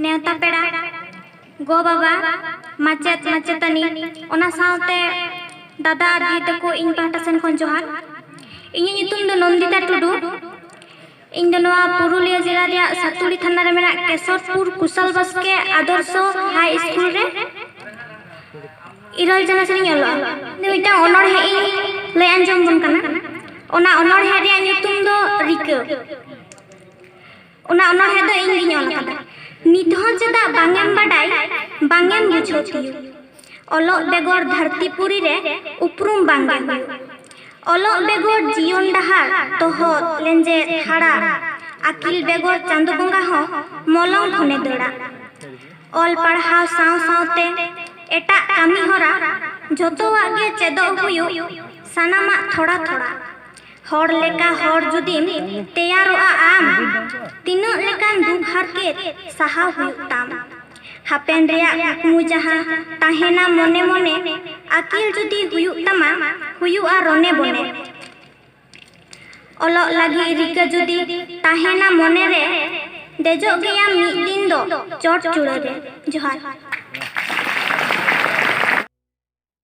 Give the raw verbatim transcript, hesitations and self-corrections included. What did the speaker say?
ᱱᱮᱣᱛᱟ ᱯᱮᱲᱟ, ᱜᱚ ᱵᱟᱵᱟ, ᱢᱟᱪᱮᱫ ᱢᱟᱪᱮᱛᱟᱹᱱᱤ, ᱚᱱᱟ ᱥᱟᱶᱛᱮ ᱫᱟᱫᱟ ᱟᱨ ᱫᱤᱫᱤ ᱛᱟᱠᱚ, ᱤᱧ ᱯᱟᱦᱴᱟ ᱥᱮᱱ ᱠᱷᱚᱱ ᱡᱚᱦᱟᱨ᱾ ᱤᱧᱟᱹᱜ ᱧᱩᱛᱩᱢ ᱫᱚ ᱱᱚᱱᱫᱤᱛᱟ ᱴᱩᱰᱩ᱾ ᱤᱧ ᱫᱚ ᱱᱚᱣᱟ ᱯᱩᱨᱩᱞᱤᱭᱟᱹ ᱡᱮᱞᱟ ᱨᱮᱭᱟᱜ ᱥᱟᱛᱩᱲᱤ ᱛᱷᱟᱱᱟ ᱨᱮ ᱢᱮᱱᱟᱜ ᱠᱮᱥᱚᱨᱯᱩᱨ ᱠᱩᱥᱟᱞ ᱵᱟᱥᱠᱮ ᱟᱫᱚᱨᱥᱚ ᱦᱟᱭ ᱥᱠᱩᱞ ᱨᱮ ᱤᱨᱟᱹᱞ ᱪᱟᱱᱟᱪ ᱨᱤᱧ ᱚᱞᱚᱜᱼᱟ᱾ ᱤᱧ ᱫᱚ ᱢᱤᱫᱴᱟᱝ ᱚᱱᱚᱬᱦᱮ ᱤᱧ ᱞᱟᱹᱭ ᱟᱸᱡᱚᱢ ᱵᱚᱱ ᱠᱟᱱᱟ᱾ ᱚᱱᱟ ᱚᱱᱚᱬᱦᱮ ᱨᱮᱭᱟᱜ ᱧᱩᱛᱩᱢ ᱫᱚ ᱨᱤᱠᱟᱹ᱾ ᱚᱱᱟ ᱚᱱᱚᱬᱦᱮ ᱫᱚ ᱤᱧ ᱜᱤᱧ ᱚᱞ ᱟᱠᱟᱫᱟ᱾ ᱱᱤᱛ ᱦᱚᱸ ᱪᱮᱫᱟᱜ ᱵᱟᱝ ᱮᱢ ᱵᱟᱰᱟᱭ, ᱵᱟᱝ ᱮᱢ ᱵᱩᱡᱷᱟᱹᱣ ᱛᱤᱭᱳᱜ? ᱚᱞᱚᱜ ᱵᱮᱜᱚᱨ ᱫᱷᱟᱹᱨᱛᱤ ᱯᱩᱨᱤ ᱨᱮ ᱩᱯᱨᱩᱢ ᱵᱟᱝ ᱜᱮ ᱦᱩᱭᱩᱜ᱾ ᱚᱞᱚᱜ ᱵᱮᱜᱚᱨ ᱡᱤᱭᱚᱱ ᱰᱟᱦᱟᱨ ᱛᱚᱦᱚᱫ, ᱞᱮᱸᱡᱮᱫ, ᱦᱟᱲᱟᱜ᱾ ᱟᱹᱠᱤᱞ ᱵᱮᱜᱚᱨ ᱪᱟᱸᱫᱚ ᱵᱚᱸᱜᱟ ᱦᱚᱸ ᱢᱚᱞᱚᱝ ᱠᱷᱚᱱᱮ ᱫᱟᱹᱲᱟ᱾ ᱚᱞ ᱯᱟᱲᱦᱟᱣ ᱥᱟᱶ ᱥᱟᱶᱛᱮ ᱮᱴᱟᱜ ᱠᱟᱹᱢᱤ ᱦᱚᱨᱟ ᱡᱚᱛᱚᱣᱟᱜ ᱜᱮ ᱪᱮᱫᱚᱜ ᱦᱩᱭᱩᱜ, ᱥᱟᱱᱟᱢᱟᱜ ᱛᱷᱚᱲᱟ ᱛᱷᱚᱲᱟ᱾ ᱦᱚᱲ ᱞᱮᱠᱟ ᱦᱚᱲ ᱡᱩᱫᱤᱢ ᱛᱮᱭᱟᱨᱚᱜᱼᱟ ᱟᱢ, ᱛᱤᱱᱟᱹᱜ ᱞᱮᱠᱟᱱ ᱫᱩᱠ ᱦᱟᱨᱠᱮᱛ ᱥᱟᱦᱟᱣ ᱦᱩᱭᱩᱜ ᱛᱟᱢ᱾ ᱦᱟᱯᱮᱱ ᱨᱮᱭᱟᱜ ᱠᱩᱠᱢᱩ ᱡᱟᱦᱟᱸ ᱛᱟᱦᱮᱱᱟ ᱢᱚᱱᱮ ᱢᱚᱱᱮ, ᱟᱹᱠᱤᱞ ᱡᱩᱫᱤ ᱦᱩᱭᱩᱜ ᱛᱟᱢᱟ, ᱦᱩᱭᱩᱜᱼᱟ ᱨᱚᱱᱮ ᱵᱚᱱᱮ᱾ ᱚᱞᱚᱜ ᱞᱟᱹᱜᱤᱫ ᱨᱤᱠᱟᱹ ᱡᱩᱫᱤ ᱛᱟᱦᱮᱱᱟ ᱢᱚᱱᱮ ᱨᱮ, ᱫᱮᱡᱚᱜ ᱜᱮᱭᱟᱢ ᱢᱤᱫ ᱫᱤᱱ ᱫᱚ ᱪᱚᱴ ᱪᱩᱲᱟᱹ ᱨᱮ᱾ ᱡᱚᱦᱟᱨ᱾